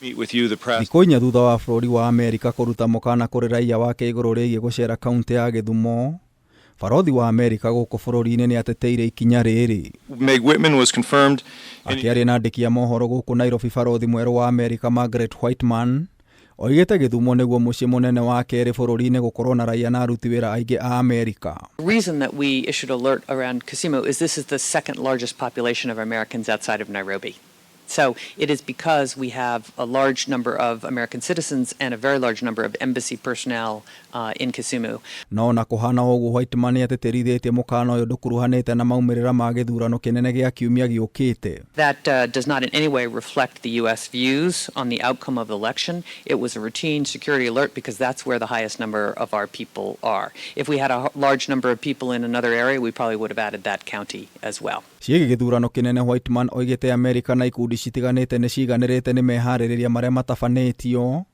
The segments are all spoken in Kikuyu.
Meet with you, the press. Thikũ 4 thutha wa bũrũri wa Amerika kũruta mũkana kũrĩ raiya wake igũrũ rĩgiĩ gũcera kaunti ya Gĩthumo, barothi wa Amerika gũkũ bũrũri-inĩ nĩ ateteire ikinya rĩrĩ. Meg Whitman was confirmed in Akĩaria na andĩki a mohoro gũkũ Nairobi, barothi mwerũ wa Amerika Margaret Whitman oigĩte Gĩthumo nĩguo mũciĩ mũnene wa kerĩ bũrũri-inĩ gũkorwo na raiya na aruti wĩra aingĩ a Amerika. The reason that we issued alert around Kisumu is this is the second largest population of Americans outside of Nairobi. So it is because we have a large number of American citizens and a very large number of embassy personnel in Kisumu. No na kũhana ũguo, Whitman nĩ atĩtĩrithĩtie mũkana ũyũ ndũkuruhanĩte na maumĩrĩra ma gĩthurano kĩnene gĩa kiumia gĩũkĩte. That does not in any way reflect the U.S. views on the outcome of the election. It was a routine security alert because that's where the highest number of our people are. If we had a large number of people in another area, we probably would have added that county as well. Ciĩgiĩ gĩthurano kĩnene, Whitman oigĩte Amerika na ikundi citiganĩte nĩ ciganĩrĩte nĩ meharĩrĩria marĩa matabanĩtio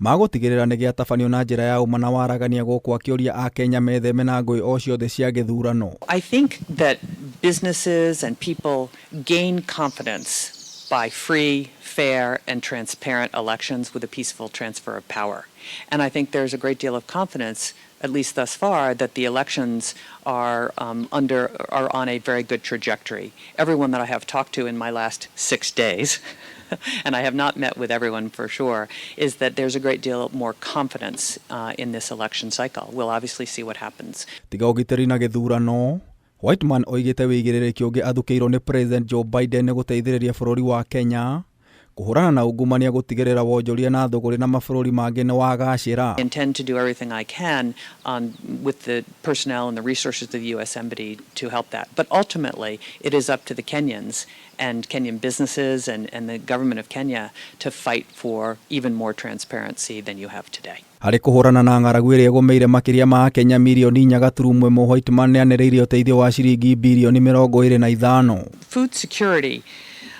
magũtigĩrĩra nĩ gĩatabanio na njĩra ya ũma na waragania, gũkũ akĩũria Akenya metheme na ngũĩ o ciothe cia gĩthurano. I think that businesses and people gain confidence by free, fair, and transparent elections with a peaceful transfer of power. And I think there's a great deal of confidence, at least thus far, that the elections are on a very good trajectory. Everyone that I have talked to in my last 6 days, and I have not met with everyone for sure, is that there's a great deal more confidence in this election cycle. We'll obviously see what happens. Tiga ũgitĩri na gĩthurano, Whitman oigĩte wĩigĩrĩrĩki ũngĩ athukĩirwo nĩ President Joe Biden nĩ gũteithĩrĩria bũrũri wa Kenya kũhũrana na ungumania, gũtigĩrĩra wonjoria na thũgũrĩ na mabũrũri mangĩ nĩ wagacĩra. I intend to do everything I can with the personnel and the resources of the U.S. Embassy to help that. But ultimately, it is up to the Kenyans and Kenyan businesses and the government of Kenya to fight for even more transparency than you have today. Harĩ kũhũrana na ng'aragu ĩrĩa ĩgũmĩire makĩria ma Akenya mirioni 4.1, Whitman nĩ anĩrĩire ũteithio wa ciringi birioni 25. Food security.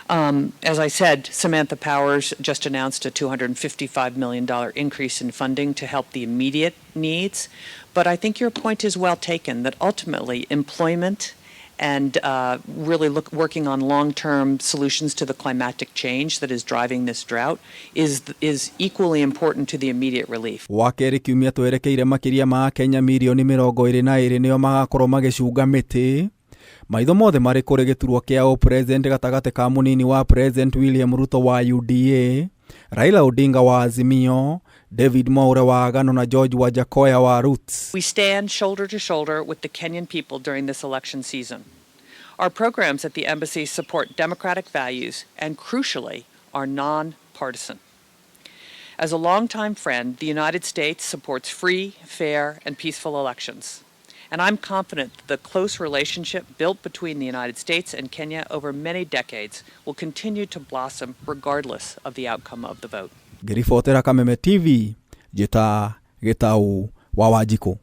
As I said, Samantha Powers just announced a $255 million increase in funding to help the immediate needs. But I think your point is well taken that ultimately employment and really working on long-term solutions to the climatic change that is driving this drought is equally important to the immediate relief. Wa kerĩ kiumia twerekeire, makĩria ma Akenya mirioni 22 nĩo magakorwo magĩcunga mĩtĩ, maitho mothe marĩ kũrĩ gĩturwa kĩa ũpresident gatagatĩ ka mũnini wa President William Ruto wa UDA, Raila Odinga wa Azimio, David Mwaure wa Agano na George Wajackoyah wa Roots. We stand shoulder to shoulder with the Kenyan people during this election season. Our programs at the embassy support democratic values and, crucially, are nonpartisan. As a longtime friend, the United States supports free, fair, and peaceful elections. And I'm confident that the close relationship built between the United States and Kenya over many decades will continue to blossom regardless of the outcome of the vote. Ngĩribotera Kameme TV, njĩta Gĩtau wa Wanjikũ.